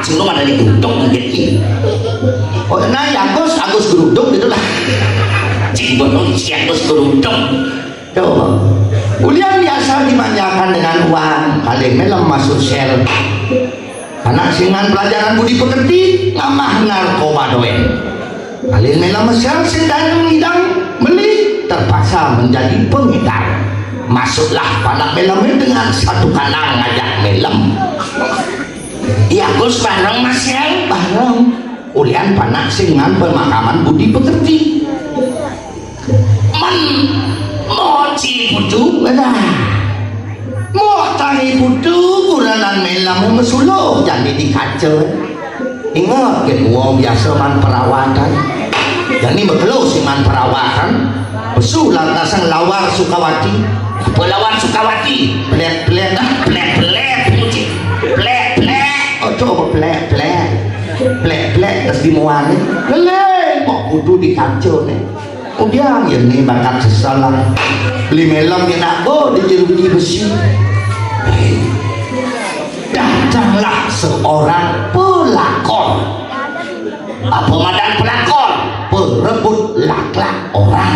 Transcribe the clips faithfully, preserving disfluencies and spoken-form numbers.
Dulu mana di Geruduk mungkin. Oh, nah, ya, Agus, Agus Geruduk gitu lah. Cing gunung si Agus Geruduk. Tuh. Ulian biasa dimanjakan dengan uang, kali melem masuk sel. Anak singan pelajaran budi pekerti, ngamah narkoba doen. Alin mela mesel sedang ngidang meli, terpaksa menjadi pengedar. Masuklah panak melem dengan satu kandang ngajak melem. Ia Gus bareng Masel, bareng. Ulian panak singan pemakaman budi pekerti. Men moci putu, nah. Moh tangi putu kuranan melem mesuluh jani di kaca. Inget, gen wong biasa man perawatan. Jani mekelo sing man perawatan. Pesu lantasan lawar Sukawati. Apa lawar Sukawati? Plek-plek, ah, plek-plek, puji. Plek-plek. Oh, coba plek-plek. Plek-plek, terus dimuani. Lele, kok kudu di kaca nih. Udiang, ya ni bakat sesal lah. Beli melem ya nak bo di jeruji besi. Datanglah seorang pelakor. Apa madan pelakor? Perebut laklak orang.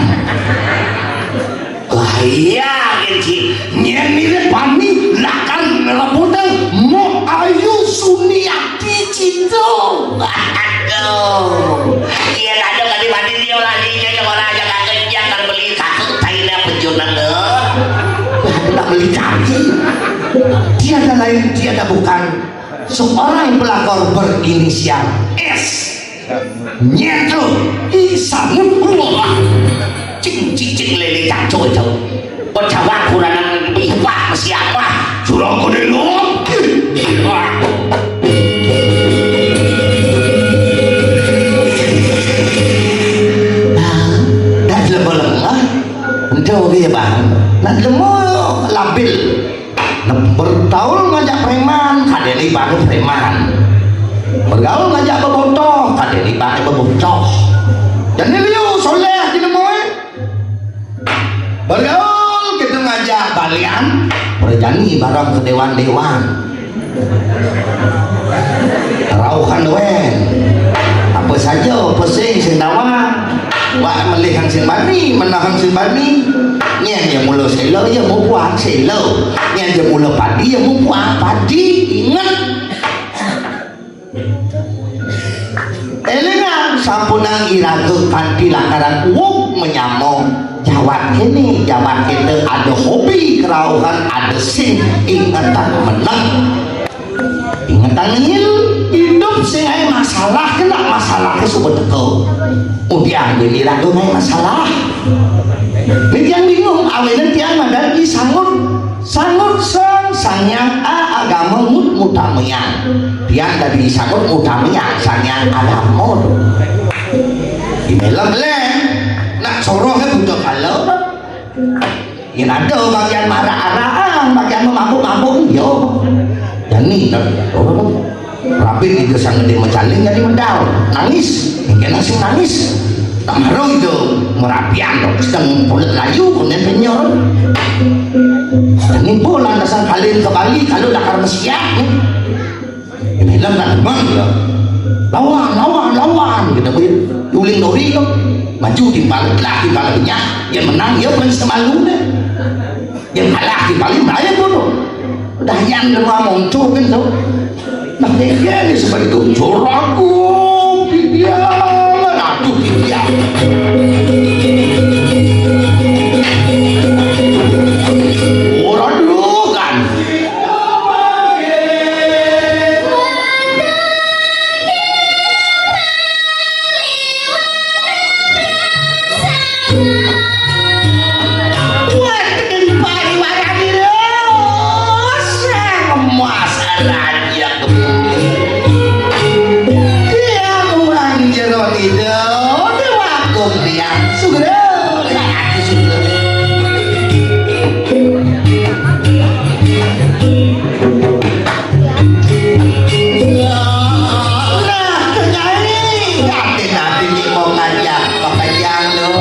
Lah iya, Genji. Nyen mirip pani lakar ngerebutang Mo Ayu Suniati Cito. Aduh. Iya, ada tadi mati dia lah, dia yang orang aja kagak, dia akan beli satu, taina penjunang, eh. Nak beli kaki. Dia ada lain, dia ada bukan. Seorang pelakor berinisial S. Nyeto, isanut, wah. Cing, cing, cing, lele, cacok, cacok. Pejabat kuranan bipah, siapa? Surang kode lo. Nah, dah jelema lengah. Ento ge, Bang. Nak jelema labil. Nah, bertaul ngajak preman, kadene ibane preman. Bergaul ngajak bebotoh, kadene ibane bebotoh. Jani liu soleh jelema, eh. Bergaul kita ngajak balian, perjani bareng ke dewan-dewan. Rauhan wen. Apa saja, pesing sing dawa. Wak melih hang sing bani, menah hang sing bani. Nyen ya mula selo, ya mupuang selo. Nyen ya mula padi, ya mupuang padi. Ingat. Elingan sampunang iraga kanthi lakaran uug menyama jawat kene, jawat kene ada hobi kerauhan, ada sing ingetan meneng. Ingetan ngil, idup sing ae masalah, kena masalah ke suba teka. Udiang bini raga ae masalah. Ni tiang bingung, awenen tiang madan i sangut. Sangut sang, sangyang a agama mut mutamayang. Tiang dadi i sangut mutamayang, sangyang agama tu. Di melem le, nak soroh ke buta kala. Yen ada bagian marak-arakan, bagian mamabuk-mabuk, iya. Jani, rapin ida sang gede mecaling jadi medal. Nangis, mungkin langsung nangis. Tak maru ida merapian, sedang pulut layu, kemudian penyor. Ini pun lantasan kalian ke Bali, kalau lakar mesiak. Ini lah nak demam dia. Lawan, lawan, lawan. Kita beri uling dori tu. Maju timpal, lah timpal banyak. Yang menang dia paling semalu deh. Yang kalah timpal lain tu tu. Dah yang demam muncul kan tu. Nah, dia ni seperti tu. Joraku, dia, aduh, dia. Orang dulu kan. Wah, tekan pariwaran ini. Sang emas raja kebumi. Dia buang jero tidur, dia wakung dia. Sugera, aku sugera. Nah, kenyai, ati-ati ni mau ngajak pekerjaan lo.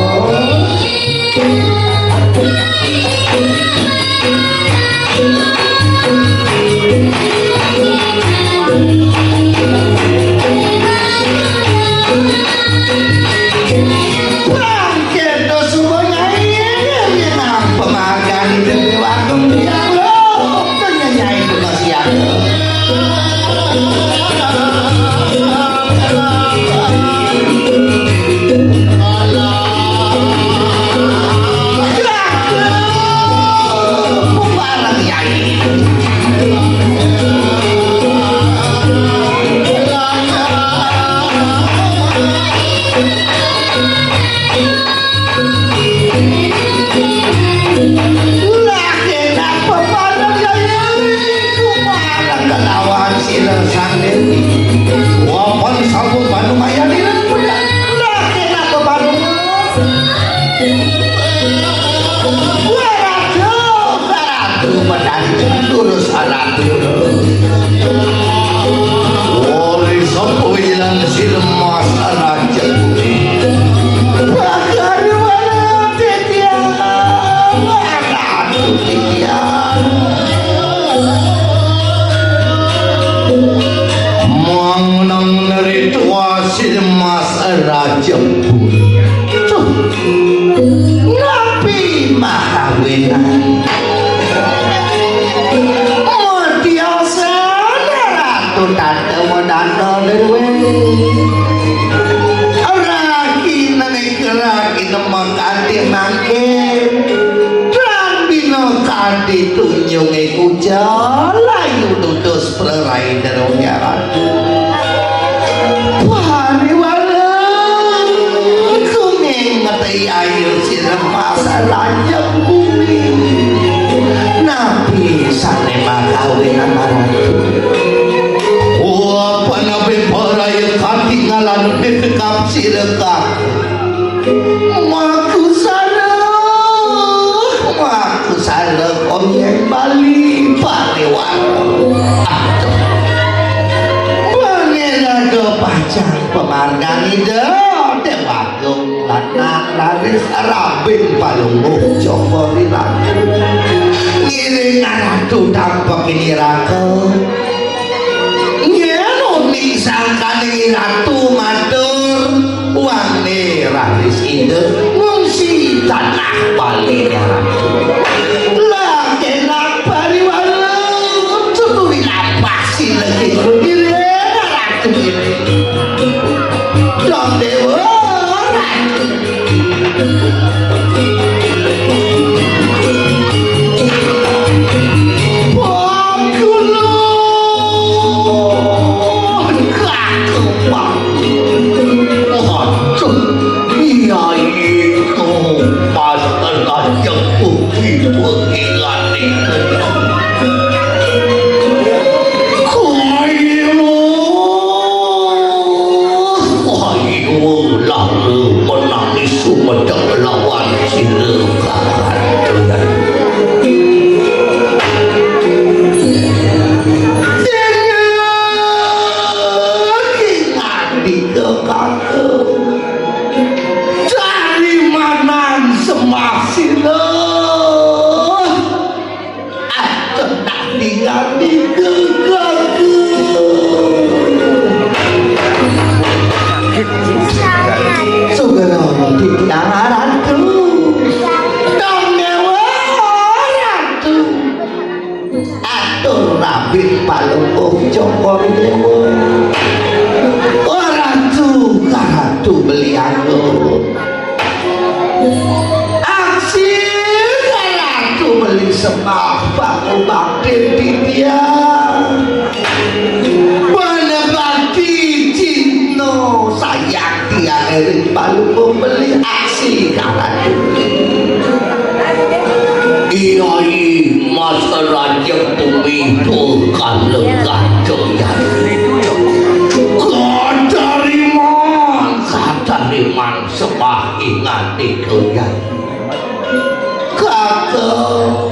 Lah, enak pepadang ya, ya, kumarang kelawan sila sang Dewi. Wapan sampun panumayan ilang pedang. Lah, enak pepadang. Waratu, waratu, pedang lurus aratu. Ori sampun ilang si lemas aratu. Bakar waratu. Titiang, anak titiang. Mangenang neri tuah si lemas raja pun. Tuh, napi mahawinan. Matiasa ratu tata wadana dewe. Ragi nengke ragi nemek kanthi mangke. Lan bina kanthi tunjunge kuca layu dudos praraina ratu. Pariwara kuning ngetehi ayu sira masa lanjeng bumi. Napi sane makawinan ratu? Wah, panabe paraya kanthi ngalan ditekap sira. Makusana, makusana, Omyen Bali Pariwara. Aduh. Pangeran do pacang pamargan Ida Dewa Agung lanang raris rabin palungguh Joko Wiratu. Ngiring ratu tampek niraka. Nyen uning sangkaning ratu matur, wangné raris Ida ngungsi tanah Bali ratu. Lah kenak pariwara, tuturi lampah sila kita diri ratu ini. Dong Dewa ratu. Waduh, kakepak. Waduh, iya iku pas terajeng bumi pengilan itu. Kaya Ayu lalu menangis sumedhep lawan sira kakantunan. Dene ingandika kakung, jari manan semah sira. Aduh, nak tinggal di gegaku. Sugera titiang ratu. Dong Dewa ratu. Atur rabin palungguh Cokor Dewa. Ora ratu, ratu beli anggur. Aksi ratu beli semah, bakti bakti titiang. Bana bakti cinta sayang tiang ring palungguh beli aksi ratu. Iya, iya, Mas Raja Bumi Tukang Legah Jaya. Kadariman, kadariman. Sembah ingati kalian. Kakang,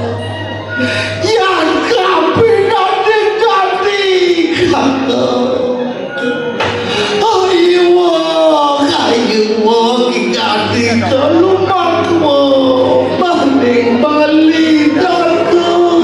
yang kapinane dadi kakang. Ayo, ayo, ingati kalumakwa maning Bali kakang.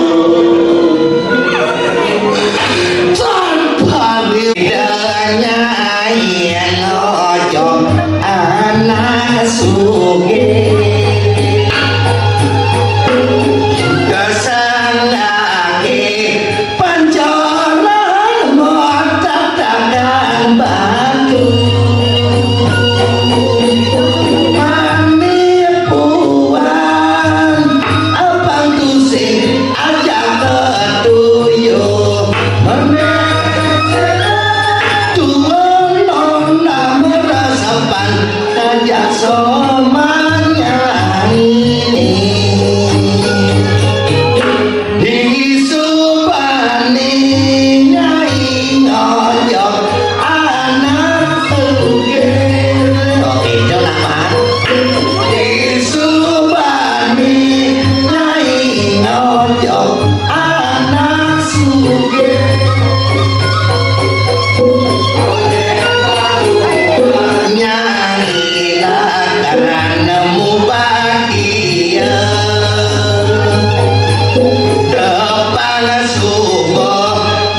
Sumo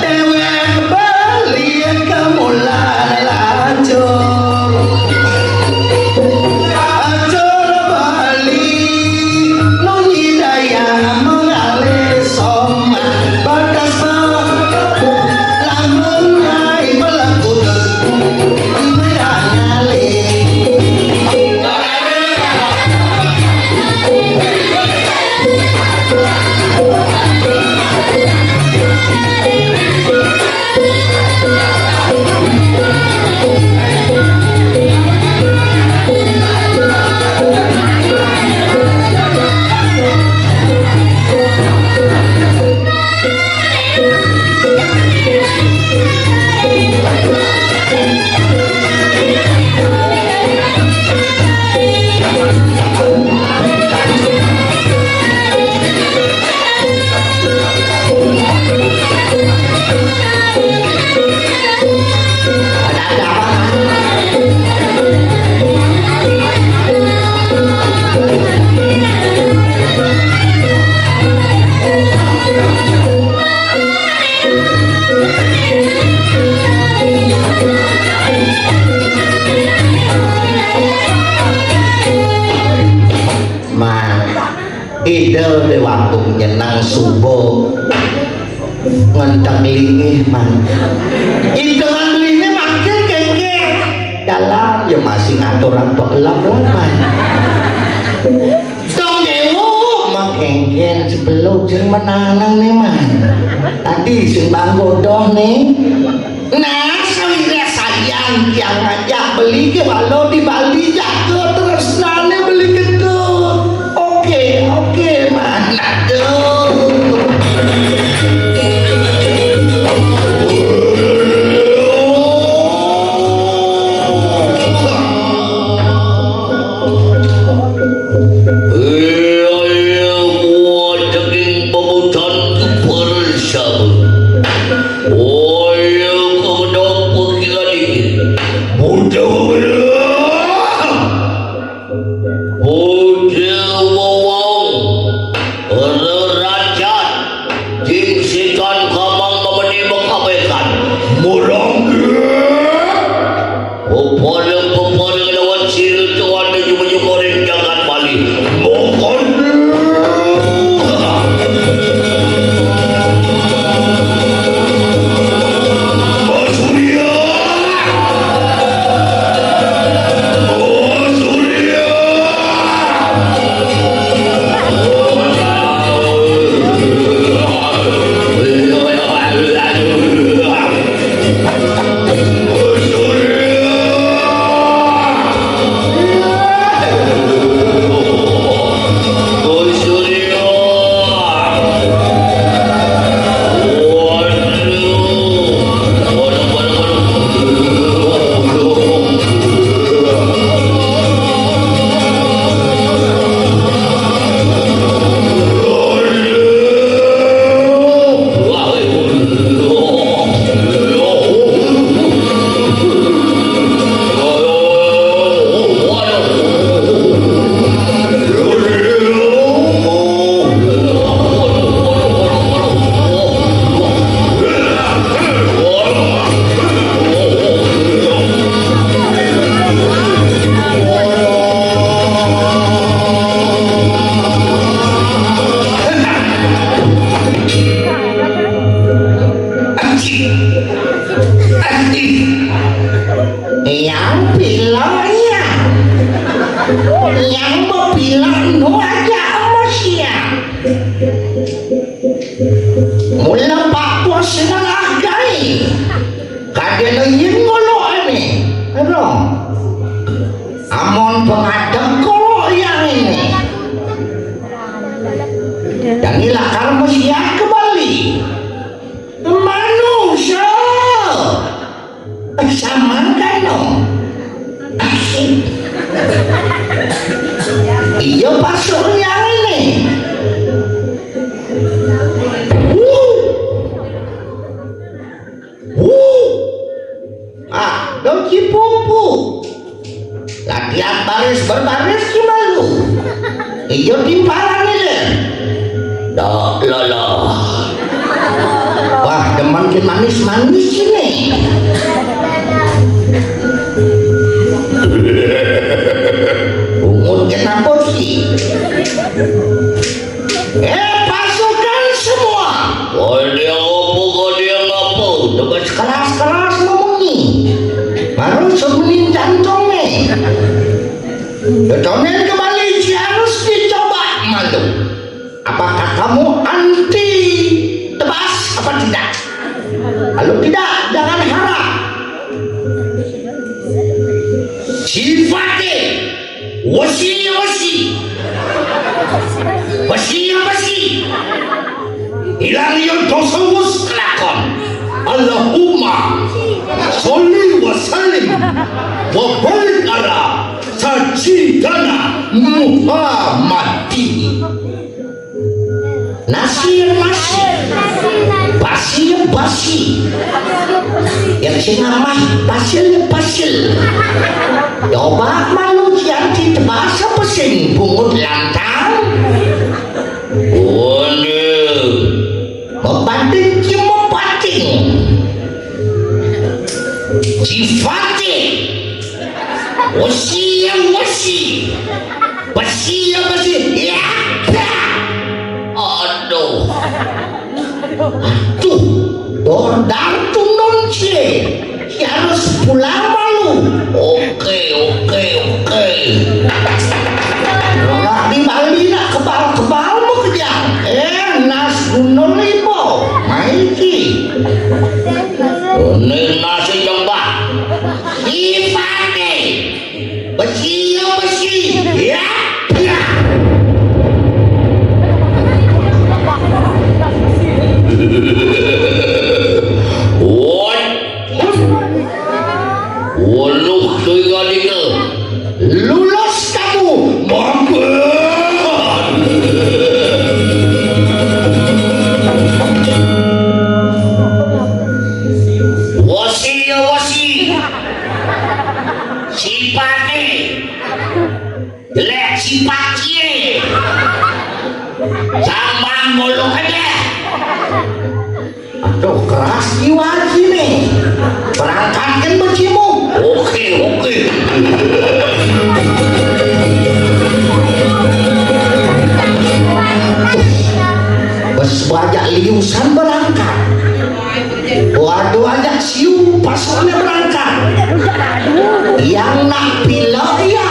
dewek bali kemulan lacur. Acur bali nunyi daya mengalih somat batas lamun rai melekudut mengalih. Mang, Ida Déwagung nyenang suba ngentek linggih, Mang. Ida ngan linggih mangkin kéngkén. Dalam ya masih ngaturang pekelem lah, Mang. Dong dewa mengkengken sebelum sing menanang nih, Man. Tadi sing banggodoh nih. Nah, sawireh sayang tiang ngajak beli ke walau di Bali, jaga tresnane beli gedung. Oke, oke, Man. Aduh. Iya, iya, kuat daging pemudan bersama. Oh, iya, kemudian pikiran ini. Mudah-mudahan. Bocil wewau, rerajat, jingsikan kamang mameni makabekan. Murang. Pepara-pepara lawan sira tuan menyuka-nyuka ring jagat Bali. Mokon. Surya. Yang pila yang, yang bepila nu aja manusia. Mula Pak Bos ngelah gai, kadena yen ngolokane. Aduh. Amon pengadek kolok yang ini. Dan ini lakar mesiah kembali. Manusia. Samangkana. Iya, pasuk yang ini. Wuh. Wuh. Ah, dong cipupu. Latihan baris berbaris ki malu. Iya timpalan ini. Dak lelah. Manis-manis ini. Bungut kenapa sih? Eh, pasukan semua. Kau dia apa, kau dia apa? Tugas keras-keras ngomongnya. Baru sebening jantungnya. Betonen kembali harus dicoba malu. Apakah kamu anti tebas apa tidak? Kalau tidak, jangan harap. Sifatnya wesi ya wesi, besi ya besi. Hilang yo dosa wes kelakon. Allahumma sholli wa sallim wa barik ala sajidana Muhammadin. Nasi ya nasi, basi ya basi. Yang sing amah pasil ya pasil. Coba malu kian di bahasa pesing bungut lantang. Waduh. Mepating ki mepating. Cifating. Wesi ya wesi. Besi ya besi. Ya. Ya. Aduh. Aduh. Dordar tunun cie. Harus pulang malu. Oke, oke, oke. Ora di Bali nak kebal-kebal mau kejang. Eh, nas gunung lipo. Maiki. Ini nasi jembah. Ipane. Besi ya besi. Ya. Ya. Woi. Waluh, sehingga dia lulus kamu, mampet. Wasi ya wasi. Sipate. Jelek sipat cie. Samban bolong aja. Aduh, keras jiwa sini. Berangkatkan becimu. Oke, oke. Bes bajak liusan berangkat. Waduh, ajak siu pasukannya berangkat. Yang nak pilok ya.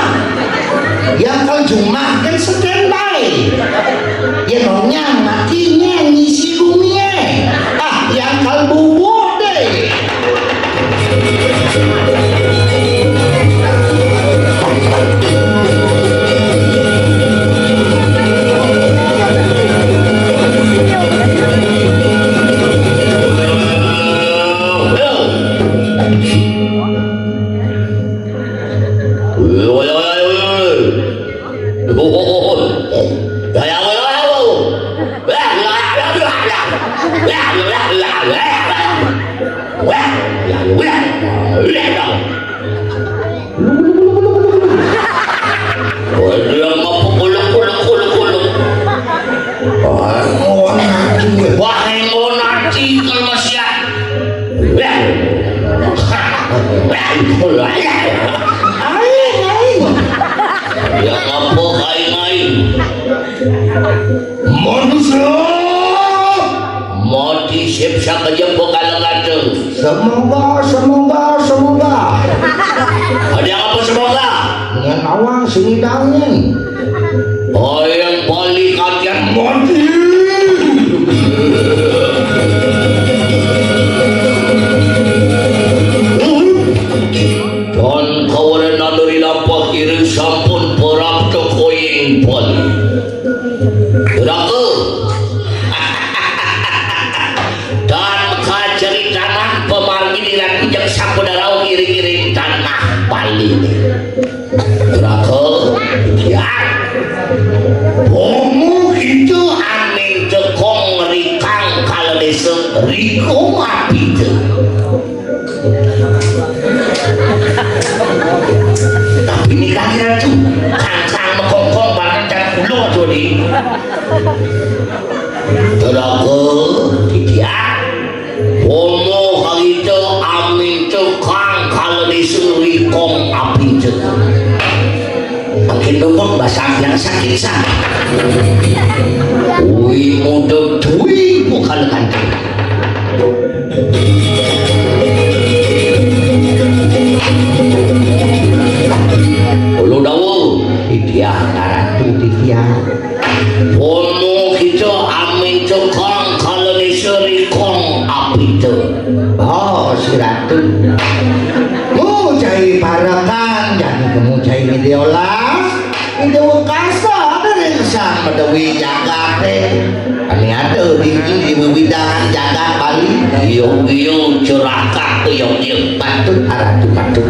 Yang kalau Jumat kan standby. Ya nonyang matinya ngisi bumi ya. Ah, yang kalau bubuk deh. Waduh, yang apa kuluk, kuluk, kuluk, kuluk. Wah, ngono ati. Wah, ngono ati kalau masih ya. Wah. Wah, wah. Aing, aing. Yang apa kain-kain? Manusia. Mati sip sakejep bakal kata. Semoga, semoga, semoga. Ada apa semoga? Dengan awang sini dangin. Oh, yang balik kajian mati. Dan kawarena dari lampah kiri sampun porap tekoing pon. Raga. Dan kaceritanan pemargi dilaku jeng sapudarau kiri-kiri tanah Bali. Raga, ya. Bomu itu aning tekong rikang kala desa riko apita. Tapi ini kaki ratu, kangkang mekongkong banget dan ulo jodi. Teraga, tidak. Wong Sampeyan sakit, Sang. Kuwi mundut duwi bukan kanthi. Kulo dawuh, Idya Ratu Titiang. Pomo kita amin cekang kalene serikong apita. Oh, si Ratu. Mujahi parekan, jani kemujahi Idya olas. Idya wekasa ring sang medewi jagate. Ane ada di, di wewidangan jagat Bali. Iya, iya, cerakat, iya, iya. Patut, Ratu, patut.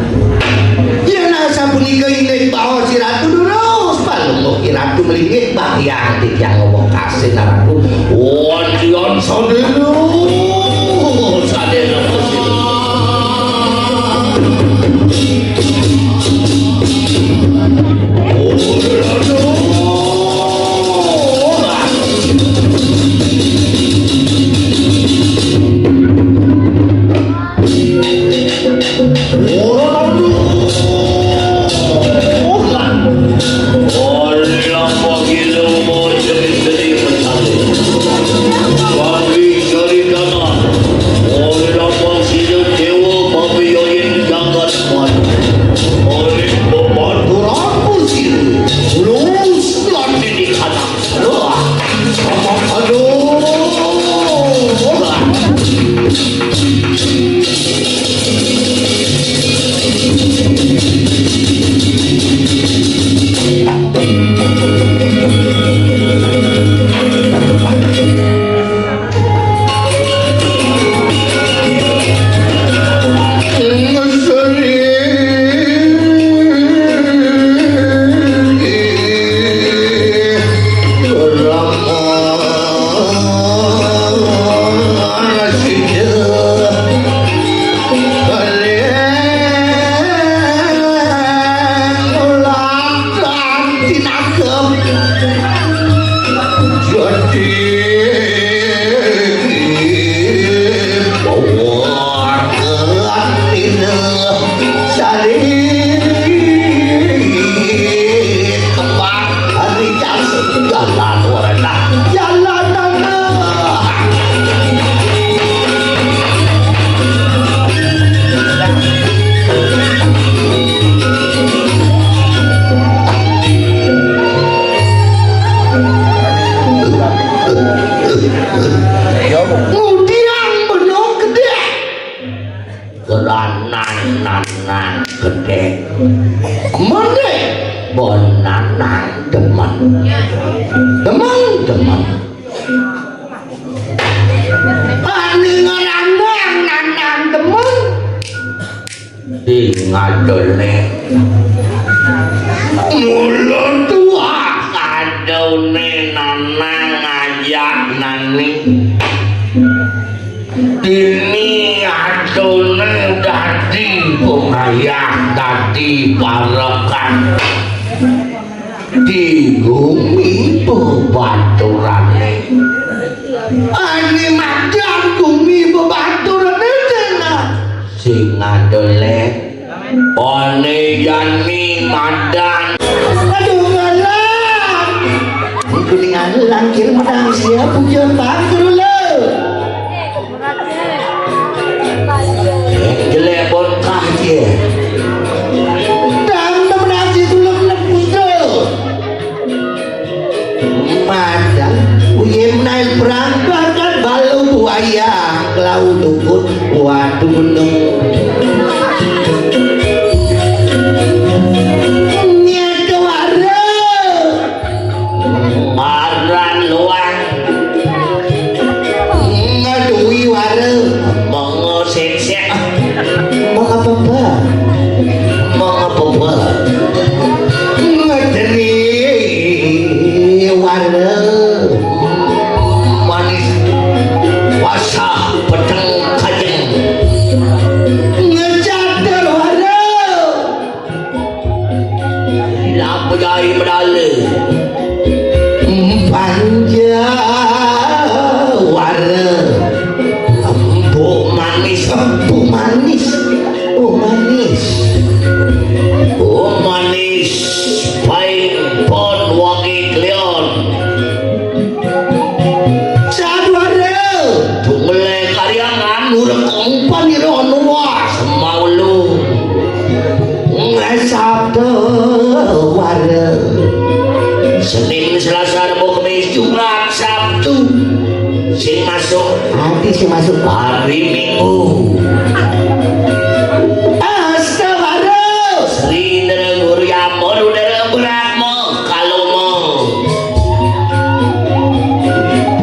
Yen sapunika inggih baos Ratu durus, palungguh Ratu mlinggih bahyang titiang ngomong kasih Ratu. Wonten sadéna, sadéna. Ngudiang benung gedé. Keranan nanang gedé. Mending bonanang demen. Demen, demen. Aning ngeranang nanang demen. Sing adone. Mula tuah kadone nanang ngajak nani. Dini adone dadi pengayah, dadi parekan. Di gumi bebaturane. Ane madan gumi bebaturane dene. Sing adole. One yani madan. Aduh, ngalang. Iku ning ngalang kira menang siap puja bangkrut lho. Jelek bocah dia. Dam temen aji tulung neputra. Madang uyen naik berangkat kan balu buaya klau dukut waduh gunung. Nyata wara. Maran luang. Ngeduwi wara. Monggo sik-sik. Monggo apa, Mbak? Monggo apa, Mbak? Ngeduwi wara. Manis. Wasah peteng kajeng. Urip umpan ira ana wah. Semau lu. Ngesabda wara. Senin, Selasa, Rebo, Kemis, Jumat, Sabtu. Sing masuk. Ati sing masuk. Hari Minggu. Astawara. Sri Indra Guru Yama Rudra Brahma Kaloma.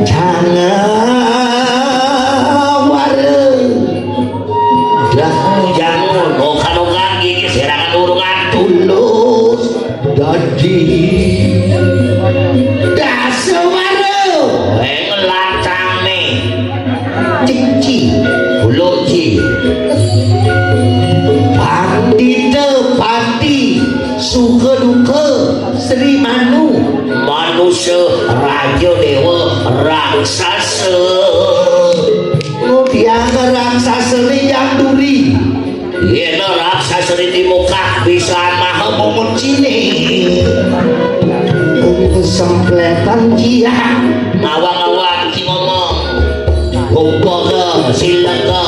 Janawara. Dah, jangan, okan-okan, iki serangan urungan tulus. Dadi. Dasawara. Eh, ngelacane. Cengci. Buluci. Pandita Pati. Suka duka. Sri Manu. Manusa, raja, dewa, raksasa. Ngudiang raksasa ni yang duri. Yena raksasa ni timukah bisa maha bungut cini. Sempletan jiak. Ngawang-ngawang ki ngomong. Upaka silaka.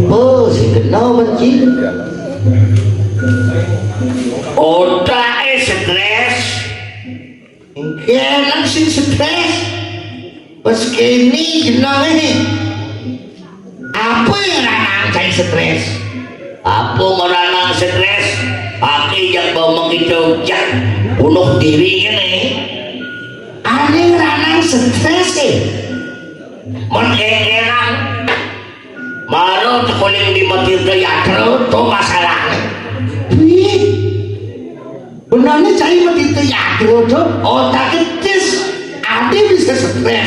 Oh, sing kena benci. Otake stres. Engke nang sing stres. Pas kene jenenge. Apa yang ranang cai stres? Apa meranang stres? Pakai jak bawa mengidau jak bunuh diri ini. Ane ranang stres e. Men enak. Maro tekoling di Matirta Yatra to masalahnya. Wih. Benane cai Matirta Yatra to otak ketis. Ade bisa stres.